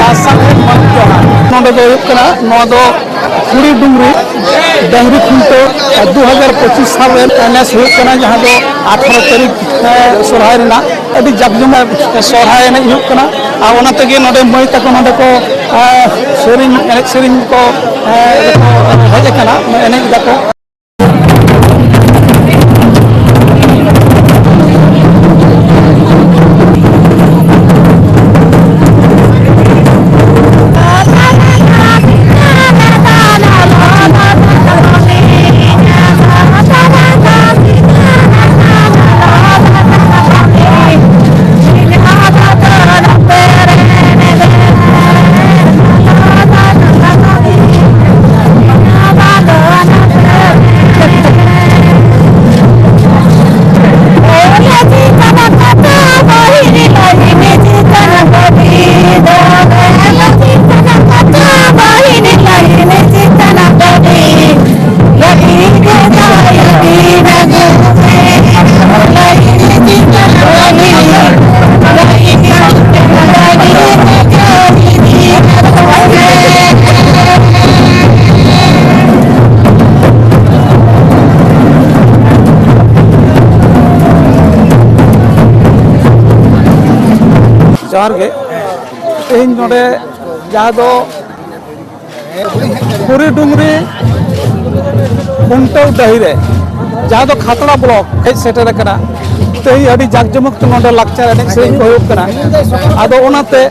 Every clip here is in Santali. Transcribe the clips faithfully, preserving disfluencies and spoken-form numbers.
ᱞᱟᱥᱟᱲᱦᱮᱫ ᱢᱟᱹᱱ ᱡᱚᱦᱟᱨ᱾ ᱱᱚᱰᱮ ᱫᱚ ᱦᱩᱭᱩᱜ ᱠᱟᱱᱟ, ᱱᱚᱣᱟ ᱫᱚ ᱠᱷᱩᱲᱤ ᱰᱩᱝᱨᱤ ᱰᱟᱹᱝᱨᱤ ᱠᱷᱩᱱᱴᱟᱹᱣ ᱫᱩ ᱦᱟᱡᱟᱨ ᱯᱚᱸᱪᱤᱥ ᱥᱟᱞ ᱨᱮ ᱱᱮᱥ ᱦᱩᱭᱩᱜ ᱠᱟᱱᱟ, ᱡᱟᱦᱟᱸ ᱫᱚ ᱟᱴᱷᱟᱨᱚ ᱛᱟᱹᱨᱤᱠᱷ, ᱮ, ᱥᱚᱨᱦᱟᱭ ᱨᱮᱱᱟᱜ ᱟᱹᱰᱤ ᱡᱟᱠ ᱡᱚᱢᱚᱠ ᱥᱚᱨᱦᱟᱭ ᱮᱱᱮᱡ ᱦᱩᱭᱩᱜ ᱠᱟᱱᱟ᱾ ᱟᱨ ᱚᱱᱟ ᱛᱮᱜᱮ ᱱᱚᱰᱮ ᱢᱟᱹᱭ ᱛᱟᱠᱚ ᱱᱚᱰᱮ ᱠᱚ, ᱮ, ᱥᱮᱨᱮᱧ, ᱮᱱᱮᱡ ᱥᱮᱨᱮᱧ ᱠᱚ, ᱮ, ᱠᱚ ᱦᱮᱡ ᱟᱠᱟᱱᱟ, ᱮᱱᱮᱡ ᱫᱟᱠᱚ᱾ ᱡᱚᱦᱟᱨ ᱜᱮ᱾ ᱛᱮᱦᱮᱧ ᱱᱚᱰᱮ ᱡᱟᱦᱟᱸ ᱫᱚ ᱠᱷᱩᱲᱤ ᱰᱩᱝᱨᱤ ᱠᱷᱩᱱᱴᱟᱹᱣ ᱰᱟᱹᱦᱤ ᱨᱮ, ᱡᱟᱦᱟᱸ ᱫᱚ ᱠᱷᱟᱛᱲᱟ ᱵᱞᱚᱠ, ᱦᱮᱡ ᱥᱮᱴᱮᱨ ᱟᱠᱟᱱᱟ᱾ ᱛᱮᱦᱮᱧ ᱟᱹᱰᱤ ᱡᱟᱠ ᱡᱚᱢᱚᱠ ᱛᱮ ᱱᱚᱰᱮ ᱞᱟᱠᱪᱟᱨ ᱮᱱᱮᱡ ᱥᱮᱨᱮᱧ ᱠᱚ ᱦᱩᱭᱩᱜ ᱠᱟᱱᱟ᱾ ᱟᱫᱚ ᱚᱱᱟᱛᱮ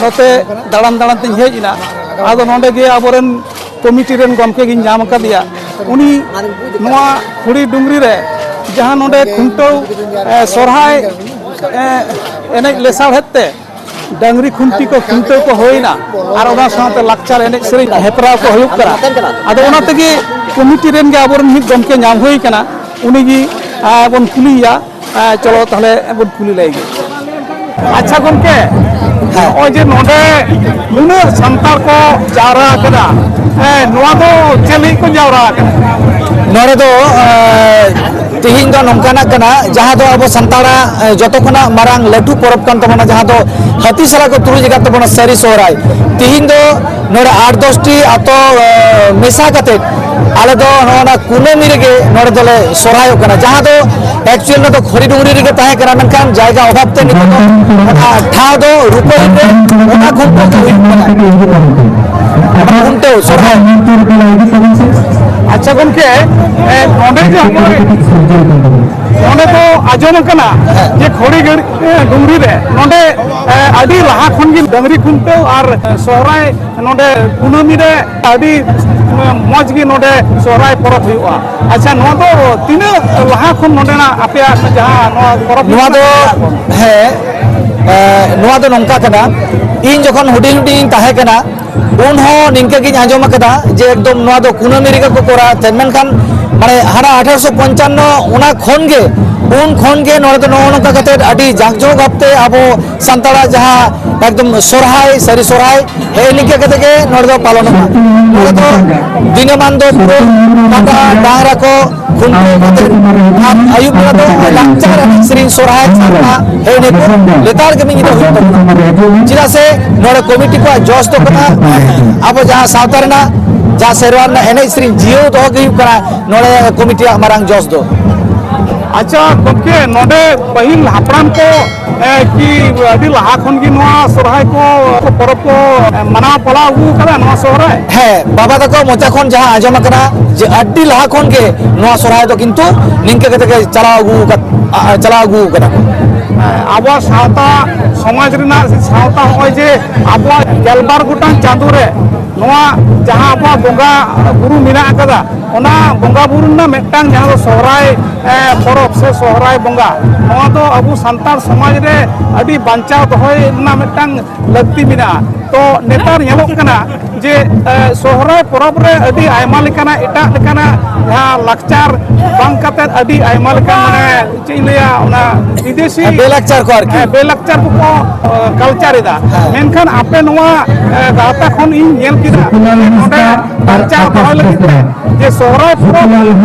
ᱱᱚᱛᱮ ᱫᱟᱬᱟᱱ ᱫᱟᱬᱟᱱ ᱛᱤᱧ ᱦᱮᱡ ᱮᱱᱟ᱾ ᱟᱫᱚ ᱱᱚᱰᱮ ᱜᱮ ᱟᱵᱚᱨᱮᱱ ᱠᱚᱢᱤᱴᱤ ᱨᱮᱱ ᱜᱚᱢᱠᱮ ᱜᱤᱧ ᱧᱟᱢ ᱟᱠᱟᱫᱮᱭᱟ᱾ ᱩᱱᱤ ᱱᱚᱣᱟ ᱠᱷᱩᱲᱤ ᱰᱩᱝᱨᱤ ᱨᱮ ᱡᱟᱦᱟᱸ ᱱᱚᱰᱮ ᱠᱷᱩᱱᱴᱟᱹᱣ, ᱮ, ᱥᱚᱨᱦᱟᱭ, ᱮ, ᱮᱱᱮᱡ ᱞᱮᱥᱟᱲᱦᱮᱫ ᱛᱮ ᱰᱟᱹᱝᱨᱤ ᱠᱷᱩᱱᱴᱤ ᱠᱚ, ᱠᱷᱩᱱᱴᱟᱹᱣ ᱠᱚ ᱦᱩᱭᱱᱟ, ᱟᱨ ᱚᱱᱟ ᱥᱟᱶᱛᱮ ᱞᱟᱠᱪᱟᱨ ᱮᱱᱮᱡ ᱥᱮᱨᱮᱧ ᱦᱮᱯᱨᱟᱣ ᱠᱚ ᱦᱩᱭᱩᱜ ᱠᱟᱱᱟ᱾ ᱟᱫᱚ ᱚᱱᱟ ᱛᱮᱜᱮ ᱠᱚᱢᱤᱴᱤ ᱨᱮᱱ ᱜᱮ ᱟᱵᱚᱨᱮᱱ ᱢᱤᱫ ᱜᱚᱢᱠᱮ ᱧᱟᱢ ᱦᱩᱭ ᱠᱟᱱᱟ, ᱩᱱᱤ ᱜᱮ, ᱮ, ᱵᱚᱱ ᱠᱩᱞᱤᱭᱮᱭᱟ᱾ ᱮ, ᱪᱚᱞᱚ ᱛᱟᱦᱞᱮ ᱵᱚᱱ ᱠᱩᱞᱤ ᱞᱟᱭ ᱜᱮ᱾ ᱟᱪᱪᱷᱟ ᱜᱚᱢᱠᱮ, ᱦᱮᱸ᱾ ᱱᱚᱜᱼᱚᱭ ᱡᱮ ᱱᱚᱰᱮ ᱱᱩᱱᱟᱹᱜ ᱥᱟᱱᱛᱟᱲ ᱠᱚ ᱡᱟᱣᱨᱟ ᱟᱠᱟᱱᱟ, ᱮ, ᱱᱚᱣᱟ ᱫᱚ ᱪᱮᱫ ᱞᱟᱹᱜᱤᱫ ᱠᱚ ᱡᱟᱣᱨᱟ ᱟᱠᱟᱱᱟ? ᱱᱚᱰᱮ ᱫᱚ ᱛᱤᱦᱤᱧ ᱫᱚ ᱱᱚᱝᱠᱟᱱᱟᱜ ᱠᱟᱱᱟ, ᱡᱟᱦᱟᱸ ᱫᱚ ᱟᱵᱚ ᱥᱟᱱᱛᱟᱲᱟᱜ ᱡᱚᱛᱚ ᱠᱷᱚᱱᱟᱜ ᱢᱟᱨᱟᱝ ᱞᱟᱹᱴᱩ ᱯᱚᱨᱚᱵᱽ ᱠᱟᱱ ᱛᱟᱵᱚᱱᱟ, ᱡᱟᱦᱟᱸ ᱫᱚ ᱦᱟᱹᱛᱤ ᱥᱟᱞᱟ ᱠᱚ ᱛᱩᱞᱩᱡ ᱟᱠᱟᱫ ᱛᱟᱵᱚᱱᱟ ᱥᱟᱹᱨᱤ ᱥᱚᱦᱨᱟᱭ᱾ ᱛᱤᱦᱤᱧ ᱫᱚ ᱱᱚᱰᱮ ᱟᱴ ᱫᱚᱥᱴᱤ ᱟᱛᱳ ᱢᱮᱥᱟ ᱠᱟᱛᱮ ᱟᱞᱮ ᱫᱚ ᱱᱚᱜᱼᱚ ᱱᱟ ᱠᱩᱱᱟᱹᱢᱤ ᱨᱮᱜᱮ ᱱᱚᱰᱮ ᱫᱚᱞᱮ ᱥᱚᱦᱨᱟᱭᱚᱜ ᱠᱟᱱᱟ, ᱡᱟᱦᱟᱸ ᱫᱚ ᱮᱠᱪᱩᱭᱮᱞ ᱱᱚᱣᱟ ᱫᱚ ᱠᱷᱚᱲᱤ ᱰᱩᱝᱨᱤ ᱨᱮᱜᱮ ᱛᱟᱦᱮᱸ ᱠᱟᱱᱟ, ᱢᱮᱱᱠᱷᱟᱱ ᱡᱟᱭᱜᱟ ᱚᱵᱷᱟᱵ ᱛᱮ ᱱᱤᱛᱚᱜ ᱫᱚ ᱚᱱᱟ ᱴᱷᱟᱶ ᱫᱚ ᱨᱩᱯᱟᱹᱦᱤ ᱨᱮ ᱚᱱᱟ ᱠᱷᱩᱱᱴᱟᱹᱣ ᱫᱚ ᱦᱩᱭᱩᱜ ᱠᱟᱱᱟ᱾ ᱚᱱᱟ ᱠᱷᱩᱱᱴᱟᱹᱣ ᱥᱚᱨᱦᱟᱭ᱾ ᱟᱪᱪᱷᱟ ᱜᱚᱢᱠᱮ, ᱮ, ᱱᱚᱰᱮ ᱡᱮ ᱦᱚᱸᱜᱼᱚᱭ, ᱱᱚᱰᱮ ᱫᱚ ᱟᱸᱡᱚᱢ ᱟᱠᱟᱱᱟ ᱡᱮ ᱠᱷᱚᱲᱤ ᱜᱟᱹᱲ-, ᱮ, ᱰᱩᱝᱨᱤ ᱨᱮ ᱱᱚᱰᱮ, ᱮ, ᱟᱹᱰᱤ ᱞᱟᱦᱟ ᱠᱷᱚᱱ ᱜᱮ ᱰᱟᱹᱝᱨᱤ ᱠᱷᱩᱱᱴᱟᱹᱣ ᱟᱨ ᱥᱚᱦᱨᱟᱭ ᱱᱚᱰᱮ ᱠᱩᱱᱟᱹᱢᱤ ᱨᱮ ᱟᱹᱰᱤ ᱢᱚᱡᱽ ᱜᱮ ᱱᱚᱰᱮ ᱥᱚᱦᱨᱟᱭ ᱯᱚᱨᱚᱵᱽ ᱦᱩᱭᱩᱜᱼᱟ᱾ ᱟᱪᱪᱷᱟ, ᱱᱚᱣᱟ ᱫᱚ ᱛᱤᱱᱟᱹᱜ ᱞᱟᱦᱟ ᱠᱷᱚᱱ ᱱᱚᱰᱮᱱᱟᱜ ᱟᱯᱮᱭᱟᱜ ᱡᱟᱦᱟᱸ ᱱᱚᱣᱟ ᱯᱚᱨᱚᱵᱽ ᱱᱚᱣᱟ ᱫᱚ, ᱦᱩᱭᱩᱜ ᱠᱟᱱᱟ? ᱦᱮᱸ, ᱮ, ᱱᱚᱣᱟ ᱫᱚ ᱱᱚᱝᱠᱟ ᱠᱟᱱᱟ, ᱤᱧ ᱡᱚᱠᱷᱚᱱ ᱦᱩᱰᱤᱧ ᱦᱩᱰᱤᱧ ᱤᱧ ᱛᱟᱦᱮᱸ ᱠᱟᱱᱟ, ᱩᱱ ᱦᱚᱸ ᱱᱤᱝᱠᱟᱹ ᱜᱤᱧ ᱟᱸᱡᱚᱢ ᱟᱠᱟᱫᱟ ᱡᱮ ᱮᱠᱫᱚᱢ ᱱᱚᱣᱟ ᱫᱚ ᱠᱩᱱᱟᱹᱢᱤ ᱨᱮᱜᱮ ᱠᱚ ᱠᱚᱨᱟᱣ ᱛᱟᱦᱮᱸᱫ, ᱢᱮᱱᱠᱷᱟᱱ ᱢᱟᱱᱮ ᱦᱟᱱᱟ ᱟᱴᱷᱟᱨᱚᱥᱚ ᱯᱚᱧᱪᱟᱱᱱᱚ ᱚᱱᱟ ᱠᱷᱚᱱ ᱜᱮ, ᱩᱱ ᱠᱷᱚᱱ ᱜᱮ ᱱᱚᱰᱮ ᱫᱚ ᱱᱚᱜᱼᱚ ᱱᱚᱝᱠᱟ ᱠᱟᱛᱮᱫ ᱟᱹᱰᱤ ᱡᱟᱸᱠ ᱡᱚᱢᱚᱠ ᱵᱷᱟᱵᱛᱮ ᱟᱵᱚ ᱥᱟᱱᱛᱟᱲᱟᱜ ᱡᱟᱦᱟᱸ ᱮᱠᱫᱚᱢ ᱥᱚᱨᱦᱟᱭ, ᱥᱟᱹᱨᱤ ᱥᱚᱨᱦᱟᱭ, ᱦᱮᱸ, ᱱᱤᱝᱠᱟᱹ ᱠᱟᱛᱮ ᱜᱮ ᱱᱚᱰᱮ ᱫᱚ ᱯᱟᱞᱚᱱᱚᱜᱼᱟ᱾ ᱱᱚᱰᱮ ᱫᱚ ᱫᱤᱱᱟᱹᱢᱟᱱ ᱫᱚ ᱯᱩᱨᱟᱹ ᱠᱟᱰᱟ ᱰᱟᱝᱨᱟ ᱠᱚ ᱠᱷᱩᱱᱴᱟᱹᱣ ᱠᱟᱛᱮ ᱟᱨ ᱟᱹᱭᱩᱵ ᱵᱮᱲᱟ ᱫᱚ ᱞᱟᱠᱪᱟᱨ ᱮᱱᱮᱡ ᱥᱮᱨᱮᱧ ᱥᱚᱨᱦᱟᱭ ᱥᱟᱲᱯᱟ, ᱦᱮᱸ, ᱱᱤᱭᱟᱹ ᱠᱚ ᱞᱮᱛᱟᱲ ᱜᱮ ᱢᱤᱫ ᱧᱤᱫᱟᱹ ᱦᱩᱭᱩᱜ ᱛᱟᱵᱚᱱᱟ᱾ ᱪᱮᱫᱟᱜ ᱥᱮ ᱱᱚᱰᱮ ᱠᱚᱢᱤᱴᱤ ᱠᱚᱣᱟᱜ ᱡᱚᱥ ᱫᱚ ᱠᱟᱱᱟ ᱟᱵᱚ ᱡᱟᱦᱟᱸ ᱥᱟᱶᱛᱟ ᱨᱮᱱᱟᱜ, ᱡᱟᱦᱟᱸ ᱥᱮᱨᱣᱟ ᱨᱮᱱᱟᱜ ᱮᱱᱮᱡ ᱥᱮᱨᱮᱧ ᱡᱤᱭᱟᱹᱣ ᱫᱚᱦᱚ ᱜᱮ ᱦᱩᱭᱩᱜ ᱠᱟᱱᱟ ᱱᱚᱰᱮ ᱠᱚᱢᱤᱴᱤᱭᱟᱜ ᱢᱟᱨᱟᱝ ᱡᱚᱥ ᱫᱚ᱾ ᱟᱪᱪᱷᱟ ᱜᱚᱢᱠᱮ, ᱱᱚᱰᱮ ᱯᱟᱹᱦᱤᱞ ᱦᱟᱯᱲᱟᱢ ᱠᱚ, ᱮ, ᱠᱤ ᱟᱹᱰᱤ ᱞᱟᱦᱟ ᱠᱷᱚᱱ ᱜᱮ ᱱᱚᱣᱟ ᱥᱚᱨᱦᱟᱭ ᱠᱚ ᱯᱚᱨᱚᱵᱽ ᱠᱚ, ᱮ, ᱢᱟᱱᱟᱣ ᱯᱟᱞᱟᱣ ᱟᱹᱜᱩ ᱟᱠᱟᱫᱟ ᱱᱚᱣᱟ ᱥᱚᱦᱨᱟᱭ? ᱦᱮᱸ, ᱵᱟᱵᱟ ᱛᱟᱠᱚ ᱢᱚᱪᱟ ᱠᱷᱚᱱ ᱡᱟᱦᱟᱸ ᱟᱸᱡᱚᱢ ᱟᱠᱟᱱᱟ ᱡᱮ ᱟᱹᱰᱤ ᱞᱟᱦᱟ ᱠᱷᱚᱱ ᱜᱮ ᱱᱚᱣᱟ ᱥᱚᱨᱦᱟᱭ ᱫᱚ ᱠᱤᱱᱛᱩ ᱱᱤᱝᱠᱟᱹ ᱠᱟᱛᱮ ᱜᱮ ᱪᱟᱞᱟᱣ ᱟᱹᱜᱩ ᱟᱠᱟᱫ, ᱟ, ᱪᱟᱞᱟᱣ ᱟᱹᱜᱩ ᱟᱠᱟᱫᱟ ᱠᱚ᱾ ᱟᱵᱚᱣᱟᱜ ᱥᱟᱶᱛᱟ ᱥᱚᱢᱟᱡᱽ ᱨᱮᱱᱟᱜ ᱥᱮ ᱥᱟᱶᱛᱟ, ᱱᱚᱜᱼᱚᱭ ᱡᱮ ᱟᱵᱚᱣᱟᱜ ᱜᱮᱞᱵᱟᱨ ᱜᱚᱴᱟᱝ ᱪᱟᱸᱫᱳ ᱨᱮ ᱱᱚᱣᱟ ᱡᱟᱦᱟᱸ ᱟᱵᱚᱣᱟᱜ ᱵᱚᱸᱜᱟ ᱵᱩᱨᱩ ᱢᱮᱱᱟᱜ ᱟᱠᱟᱫᱟ, ᱚᱱᱟ ᱵᱚᱸᱜᱟ ᱵᱩᱨᱩ ᱨᱮᱱᱟᱜ ᱢᱤᱫᱴᱟᱝ ᱡᱟᱦᱟᱸ ᱫᱚ ᱥᱚᱦᱨᱟᱭ, ᱮ, ᱯᱚᱨᱚᱵᱽ ᱥᱮ ᱥᱚᱦᱨᱟᱭ ᱵᱚᱸᱜᱟ, ᱱᱚᱣᱟ ᱫᱚ ᱟᱵᱚ ᱥᱟᱱᱛᱟᱲ ᱥᱚᱢᱟᱡᱽ ᱨᱮ ᱟᱹᱰᱤ ᱵᱟᱧᱪᱟᱣ ᱫᱚᱦᱚᱭ ᱨᱮᱱᱟᱜ ᱢᱤᱫᱴᱟᱝ ᱞᱟᱹᱠᱛᱤ ᱢᱮᱱᱟᱜᱼᱟ᱾ ᱛᱚ ᱱᱮᱛᱟᱨ ᱧᱮᱞᱚᱜ ᱠᱟᱱᱟ ᱡᱮ, ᱮ, ᱥᱚᱦᱨᱟᱭ ᱯᱚᱨᱚᱵᱽ ᱨᱮ ᱟᱹᱰᱤ ᱟᱭᱢᱟ ᱞᱮᱠᱟᱱᱟᱜ, ᱮᱴᱟᱜ ᱞᱮᱠᱟᱱᱟᱜ ᱡᱟᱦᱟᱸ ᱞᱟᱠᱪᱟᱨ ᱵᱟᱝ ᱠᱟᱛᱮ ᱟᱹᱰᱤ ᱟᱭᱢᱟ ᱞᱮᱠᱟᱱ, ᱢᱟᱱᱮ, ᱪᱮᱫ ᱤᱧ ᱞᱟᱹᱭᱟ, ᱚᱱᱟ ᱵᱤᱫᱮᱥᱤ, ᱦᱮᱸ, ᱵᱮᱞᱟᱠᱪᱟᱨ ᱠᱚ ᱟᱨᱠᱤ᱾ ᱦᱮᱸ, ᱵᱮᱞᱟᱠᱪᱟᱨ ᱠᱚᱠᱚ, ᱮ, ᱠᱟᱞᱪᱟᱨ ᱮᱫᱟ᱾ ᱦᱮᱸ᱾ ᱢᱮᱱᱠᱷᱟᱱ ᱟᱯᱮ ᱱᱚᱣᱟ, ᱮ, ᱜᱟᱶᱛᱟ ᱠᱷᱚᱱ ᱤᱧ ᱧᱮᱞ ᱠᱮᱫᱟ ᱱᱚᱰᱮ ᱵᱟᱧᱪᱟᱣ ᱫᱚᱦᱚᱭ ᱞᱟᱹᱜᱤᱫ ᱛᱮ ᱡᱮ ᱥᱚᱦᱨᱟᱭ ᱯᱚᱨᱚᱵᱽ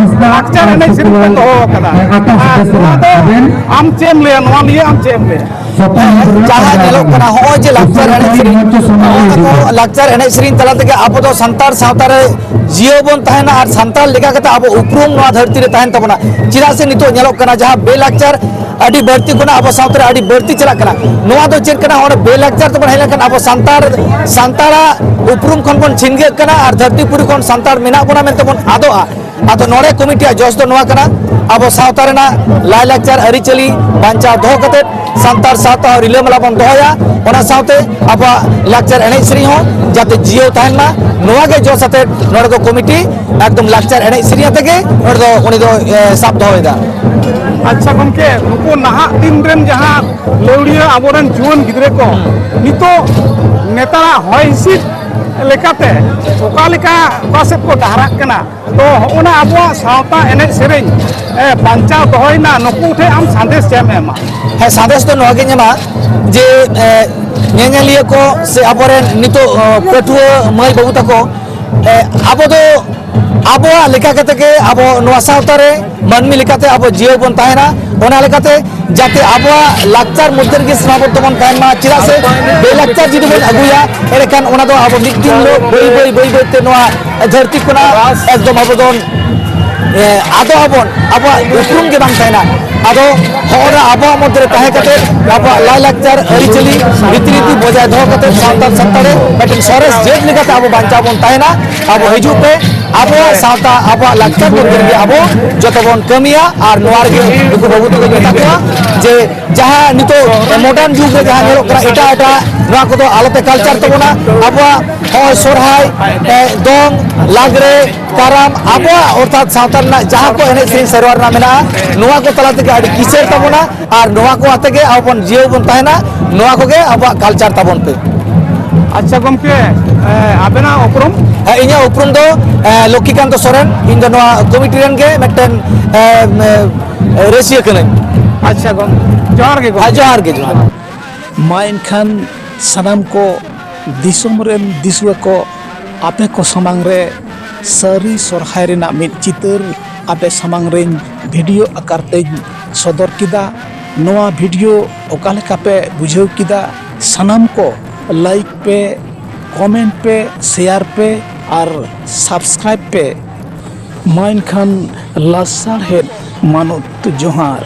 ᱞᱟᱠᱪᱟᱨ ᱮᱱᱮᱡ ᱥᱮᱨᱮᱧ ᱯᱮ ᱫᱚᱦᱚ ᱟᱠᱟᱫᱟ᱾ ᱟᱨ ᱱᱚᱣᱟ ᱫᱚ ᱟᱢ ᱪᱮᱫ ᱮᱢ ᱞᱟᱹᱭᱟ, ᱱᱚᱣᱟ ᱱᱤᱭᱮ ᱟᱢ ᱪᱮᱫ ᱮᱢ ᱞᱟᱹᱭᱟ? ᱡᱟᱦᱟᱸ ᱧᱮᱞᱚᱜ ᱠᱟᱱᱟ, ᱦᱚᱸᱜᱼᱚᱭ ᱡᱮ ᱞᱟᱠᱪᱟᱨ ᱮᱱᱮᱡ ᱥᱮᱨᱮᱧ, ᱱᱚᱣᱟ ᱠᱚ ᱞᱟᱠᱪᱟᱨ ᱮᱱᱮᱡ ᱥᱮᱨᱮᱧ ᱛᱟᱞᱟ ᱛᱮᱜᱮ ᱟᱵᱚ ᱫᱚ ᱥᱟᱱᱛᱟᱲ ᱥᱟᱶᱛᱟ ᱨᱮ ᱡᱤᱭᱟᱹᱣ ᱵᱚᱱ ᱛᱟᱦᱮᱱᱟ ᱟᱨ ᱥᱟᱱᱛᱟᱲ ᱞᱮᱠᱟ ᱠᱟᱛᱮ ᱟᱵᱚ ᱩᱯᱨᱩᱢ ᱱᱚᱣᱟ ᱫᱷᱟᱹᱨᱛᱤ ᱨᱮ ᱛᱟᱦᱮᱱ ᱛᱟᱵᱚᱱᱟ᱾ ᱪᱮᱫᱟᱜ ᱥᱮ ᱱᱤᱛᱚᱜ ᱧᱮᱞᱚᱜ ᱠᱟᱱᱟ, ᱡᱟᱦᱟᱸ ᱵᱮᱞᱟᱠᱪᱟᱨ ᱟᱹᱰᱤ ᱵᱟᱹᱲᱛᱤ ᱠᱷᱚᱱᱟᱜ ᱟᱵᱚ ᱥᱟᱶᱛᱟ ᱨᱮ ᱟᱹᱰᱤ ᱵᱟᱹᱲᱛᱤ ᱪᱟᱞᱟᱜ ᱠᱟᱱᱟ᱾ ᱱᱚᱣᱟ ᱫᱚ ᱪᱮᱫ ᱠᱟᱱᱟ? ᱦᱚᱸᱜᱼᱚᱭ ᱵᱮᱞᱟᱠᱪᱟᱨ ᱛᱮᱵᱚᱱ ᱦᱮᱡ ᱞᱮᱱᱠᱷᱟᱱ ᱟᱵᱚ ᱥᱟᱱᱛᱟᱲ, ᱥᱟᱱᱛᱟᱲᱟᱜ ᱩᱯᱨᱩᱢ ᱠᱷᱚᱱ ᱵᱚᱱ ᱪᱷᱤᱱᱜᱟᱹᱜ ᱠᱟᱱᱟ ᱟᱨ ᱫᱷᱟᱹᱨᱛᱤ ᱯᱩᱨᱤ ᱠᱷᱚᱱ ᱥᱟᱱᱛᱟᱲ ᱢᱮᱱᱟᱜ ᱵᱚᱱᱟ ᱢᱮᱱᱛᱮ ᱵᱚᱱ ᱟᱫᱚᱜᱼᱟ᱾ ᱟᱫᱚ ᱱᱚᱰᱮ ᱠᱚᱢᱤᱴᱤᱭᱟᱜ ᱡᱚᱥ ᱫᱚ ᱱᱚᱣᱟ ᱠᱟᱱᱟ, ᱟᱵᱚ ᱥᱟᱶᱛᱟ ᱨᱮᱱᱟᱜ ᱞᱟᱭᱼᱞᱟᱠᱪᱟᱨ ᱟᱹᱨᱤᱪᱟᱹᱞᱤ ᱵᱟᱧᱪᱟᱣ ᱫᱚᱦᱚ ᱠᱟᱛᱮ ᱥᱟᱱᱛᱟᱲ ᱥᱟᱶᱛᱟ ᱦᱚᱸ ᱨᱤᱞᱟᱹᱢᱟᱞᱟ ᱵᱚᱱ ᱫᱚᱦᱚᱭᱟ, ᱚᱱᱟ ᱥᱟᱶᱛᱮ ᱟᱵᱚᱣᱟᱜ ᱞᱟᱠᱪᱟᱨ ᱮᱱᱮᱡ ᱥᱮᱨᱮᱧ ᱦᱚᱸ ᱡᱟᱛᱮ ᱡᱤᱭᱟᱹᱣ ᱛᱟᱦᱮᱱ ᱢᱟ, ᱱᱚᱣᱟ ᱜᱮ ᱡᱚᱥ ᱟᱛᱮ ᱱᱚᱰᱮ ᱫᱚ ᱠᱚᱢᱤᱴᱤ ᱮᱠᱫᱚᱢ ᱞᱟᱠᱪᱟᱨ ᱮᱱᱮᱡ ᱥᱮᱨᱮᱧ ᱟᱛᱮ ᱜᱮ ᱱᱚᱰᱮ ᱫᱚ ᱩᱱᱤ ᱫᱚ, ᱮ, ᱥᱟᱵ ᱫᱚᱦᱚᱭᱮᱫᱟ᱾ ᱟᱪᱪᱷᱟ ᱜᱚᱢᱠᱮ, ᱱᱩᱠᱩ ᱱᱟᱦᱟᱜ ᱫᱤᱱ ᱨᱮᱱ ᱡᱟᱦᱟᱸ ᱞᱟᱹᱣᱲᱤᱭᱟᱹ ᱟᱵᱚᱨᱮᱱ ᱡᱩᱣᱟᱹᱱ ᱜᱤᱫᱽᱨᱟᱹ ᱠᱚ ᱱᱤᱛᱚᱜ ᱱᱮᱛᱟᱨᱟᱜ ᱦᱚᱭ ᱦᱤᱸᱥᱤᱫ ᱞᱮᱠᱟᱛᱮ ᱚᱠᱟ ᱞᱮᱠᱟ, ᱚᱠᱟ ᱥᱮᱫ ᱠᱚ ᱰᱟᱦᱟᱨᱟᱜ ᱠᱟᱱᱟ, ᱛᱚ ᱦᱚᱸᱜᱼᱚ ᱱᱟ ᱟᱵᱚᱣᱟᱜ ᱥᱟᱶᱛᱟ ᱮᱱᱮᱡ ᱥᱮᱨᱮᱧ, ᱮ, ᱵᱟᱧᱪᱟᱣ ᱫᱚᱦᱚᱭ ᱨᱮᱱᱟᱜ ᱱᱩᱠᱩ ᱴᱷᱮᱱ ᱟᱢ ᱥᱟᱸᱫᱮᱥ ᱪᱮᱫ ᱮᱢ ᱮᱢᱟ? ᱦᱮᱸ, ᱥᱟᱸᱫᱮᱥ ᱫᱚ ᱱᱚᱣᱟ ᱜᱤᱧ ᱮᱢᱟ ᱡᱮ, ᱮ, ᱧᱮᱧᱮᱞᱤᱭᱟᱹ ᱠᱚ ᱥᱮ ᱟᱵᱚᱨᱮᱱ ᱱᱤᱛᱚᱜ, ᱮ, ᱯᱟᱹᱴᱷᱩᱣᱟᱹ ᱢᱟᱹᱭ ᱵᱟᱹᱵᱩ ᱛᱟᱠᱚ, ᱮ, ᱟᱵᱚ ᱫᱚ ᱟᱵᱚᱣᱟᱜ ᱞᱮᱠᱟ ᱠᱟᱛᱮ ᱜᱮ ᱟᱵᱚ ᱱᱚᱣᱟ ᱥᱟᱶᱛᱟ ᱨᱮ ᱢᱟᱹᱱᱢᱤ ᱞᱮᱠᱟᱛᱮ ᱟᱵᱚ ᱡᱤᱭᱟᱹᱣ ᱵᱚᱱ ᱛᱟᱦᱮᱱᱟ, ᱚᱱᱟ ᱞᱮᱠᱟᱛᱮ ᱡᱟᱛᱮ ᱟᱵᱚᱣᱟᱜ ᱞᱟᱠᱪᱟᱨ ᱢᱚᱫᱽᱫᱷᱮ ᱨᱮᱜᱮ ᱥᱟᱱᱟᱢ ᱵᱚᱱ ᱛᱟᱵᱚᱱ ᱛᱟᱦᱮᱱ ᱢᱟ᱾ ᱪᱮᱫᱟᱜ ᱥᱮ ᱵᱮᱞᱟᱠᱪᱟᱨ ᱡᱩᱫᱤ ᱵᱚᱱ ᱟᱹᱜᱩᱭᱟ, ᱮᱸᱰᱮᱠᱷᱟᱱ ᱚᱱᱟ ᱫᱚ ᱟᱵᱚ ᱢᱤᱫ ᱫᱤᱱ ᱦᱤᱞᱳᱜ ᱵᱟᱹᱭ ᱵᱟᱹᱭ ᱵᱟᱹᱭ ᱵᱟᱹᱭ ᱛᱮ ᱱᱚᱣᱟ ᱫᱷᱟᱹᱨᱛᱤ ᱠᱷᱚᱱᱟᱜ ᱮᱠᱫᱚᱢ ᱟᱵᱚ ᱫᱚ, ᱮ, ᱟᱫᱚᱜ ᱟᱵᱚᱱ, ᱟᱵᱚᱣᱟᱜ ᱩᱯᱨᱩᱢ ᱜᱮ ᱵᱟᱝ ᱛᱟᱦᱮᱱᱟ᱾ ᱟᱫᱚ ᱦᱚᱸᱜᱼᱚ ᱱᱟ ᱟᱵᱚᱣᱟᱜ ᱢᱚᱫᱽᱫᱷᱮ ᱨᱮ ᱛᱟᱦᱮᱸ ᱠᱟᱛᱮ ᱟᱵᱚᱣᱟᱜ ᱞᱟᱭᱼᱞᱟᱠᱪᱟᱨ, ᱟᱹᱨᱤᱪᱟᱹᱞᱤ, ᱨᱤᱛᱤ ᱱᱤᱛᱤ ᱵᱚᱡᱟᱭ ᱫᱚᱦᱚ ᱠᱟᱛᱮ ᱥᱟᱱᱛᱟᱲ ᱥᱟᱶᱛᱟ ᱨᱮ ᱢᱤᱫᱴᱮᱱ ᱥᱚᱨᱮᱥ ᱡᱟᱹᱛ ᱞᱮᱠᱟᱛᱮ ᱟᱵᱚ ᱵᱟᱧᱪᱟᱣ ᱵᱚᱱ ᱛᱟᱦᱮᱱᱟ᱾ ᱟᱵᱚ ᱦᱤᱡᱩᱜ ᱯᱮ, ᱟᱵᱚᱣᱟᱜ ᱥᱟᱶᱛᱟ, ᱟᱵᱚᱣᱟᱜ ᱞᱟᱠᱪᱟᱨ ᱢᱚᱫᱽᱫᱷᱮ ᱨᱮᱜᱮ ᱟᱵᱚ ᱡᱚᱛᱚ ᱵᱚᱱ ᱠᱟᱹᱢᱤᱭᱟ᱾ ᱟᱨ ᱱᱚᱣᱟ ᱨᱮᱜᱮ ᱱᱩᱠᱩ ᱵᱟᱹᱵᱩ ᱛᱟᱠᱚᱧ ᱢᱮᱛᱟ ᱠᱚᱣᱟ ᱡᱮ ᱡᱟᱦᱟᱸ ᱱᱤᱛᱚᱜ ᱢᱚᱰᱟᱨᱱ ᱡᱩᱜᱽ ᱨᱮ ᱡᱟᱦᱟᱸ ᱧᱮᱞᱚᱜ ᱠᱟᱱᱟ, ᱮᱴᱟᱜ ᱮᱴᱟᱜ ᱱᱚᱣᱟ ᱠᱚᱫᱚ ᱟᱞᱚᱯᱮ ᱠᱟᱞᱪᱟᱨ ᱛᱟᱵᱚᱱᱟ᱾ ᱟᱵᱚᱣᱟᱜ ᱦᱚᱸᱜᱼᱚᱭ ᱥᱚᱨᱦᱟᱭ, ᱮ, ᱫᱚᱝ, ᱞᱟᱜᱽᱲᱮ, ᱠᱟᱨᱟᱢ, ᱟᱵᱚᱣᱟᱜ ᱚᱨᱛᱷᱟᱛ ᱥᱟᱶᱛᱟ ᱨᱮᱱᱟᱜ ᱡᱟᱦᱟᱸ ᱠᱚ ᱮᱱᱮᱡ ᱥᱮᱨᱮᱧ ᱥᱮᱨᱣᱟ ᱨᱮᱱᱟᱜ ᱢᱮᱱᱟᱜᱼᱟ, ᱱᱚᱣᱟ ᱠᱚ ᱛᱟᱞᱟ ᱛᱮᱜᱮ ᱟᱹᱰᱤ ᱠᱤᱥᱟᱹᱬ ᱛᱟᱵᱚᱱᱟ᱾ ᱟᱨ ᱱᱚᱣᱟ ᱠᱚ ᱟᱛᱮ ᱜᱮ ᱟᱵᱚ ᱵᱚᱱ ᱡᱤᱭᱟᱹᱣ ᱵᱚᱱ ᱛᱟᱦᱮᱱᱟ᱾ ᱱᱚᱣᱟ ᱠᱚᱜᱮ ᱟᱵᱚᱣᱟᱜ ᱠᱟᱞᱪᱟᱨ ᱛᱟᱵᱚᱱ ᱯᱮ᱾ ᱟᱪᱪᱷᱟ ᱜᱚᱢᱠᱮ, ᱮ, ᱟᱵᱮᱱᱟᱜ ᱩᱯᱨᱩᱢ? ᱦᱮᱸ, ᱤᱧᱟᱹᱜ ᱩᱯᱨᱩᱢ ᱫᱚ, ᱮ, ᱞᱚᱠᱠᱷᱤᱠᱟᱱᱛᱚ ᱥᱚᱨᱮᱱ᱾ ᱤᱧ ᱫᱚ ᱱᱚᱣᱟ ᱠᱚᱢᱤᱴᱤ ᱨᱮᱱ ᱜᱮ ᱢᱤᱫᱴᱮᱱ, ᱮ, ᱮ, ᱨᱟᱹᱥᱤᱭᱟᱹ ᱠᱟᱹᱱᱟᱹᱧ᱾ ᱟᱪᱪᱷᱟ ᱜᱚᱢᱠᱮ, ᱡᱚᱦᱟᱨ ᱜᱮ ᱜᱚᱢᱠᱮ᱾ ᱦᱮᱸ, ᱡᱚᱦᱟᱨ ᱜᱮ, ᱡᱚᱦᱟᱨ᱾ ᱢᱟ ᱮᱱᱠᱷᱟᱱ ᱥᱟᱱᱟᱢ ᱠᱚ, ᱫᱤᱥᱚᱢ ᱨᱮᱱ ᱫᱤᱥᱩᱣᱟᱹ ᱠᱚ, ᱟᱯᱮ ᱠᱚ ᱥᱟᱢᱟᱝ ᱨᱮ ᱥᱟᱹᱨᱤ ᱥᱚᱨᱦᱟᱭ ᱨᱮᱱᱟᱜ ᱢᱤᱫ ᱪᱤᱛᱟᱹᱨ ᱟᱯᱮ ᱥᱟᱢᱟᱝ ᱨᱮᱧ ᱵᱷᱤᱰᱤᱭᱳ ᱟᱠᱟᱨ ᱛᱮᱧ ᱥᱚᱫᱚᱨ ᱠᱮᱫᱟ᱾ ᱱᱚᱣᱟ ᱵᱷᱤᱰᱤᱭᱳ ᱚᱠᱟ ᱞᱮᱠᱟ ᱯᱮ ᱵᱩᱡᱷᱟᱹᱣ ᱠᱮᱫᱟ? ᱥᱟᱱᱟᱢ ᱠᱚ ᱞᱟᱭᱤᱠ ᱯᱮ, ᱠᱚᱢᱮᱱᱴ ᱯᱮ, ᱥᱮᱭᱟᱨ ᱯᱮ ᱟᱨ ᱥᱟᱵᱥᱠᱨᱟᱭᱤᱵ ᱯᱮ᱾ ᱢᱟ ᱮᱱᱠᱷᱟᱱ ᱞᱟᱥᱟᱲᱦᱮᱫ ᱢᱟᱱᱚᱛ ᱡᱚᱦᱟᱨ᱾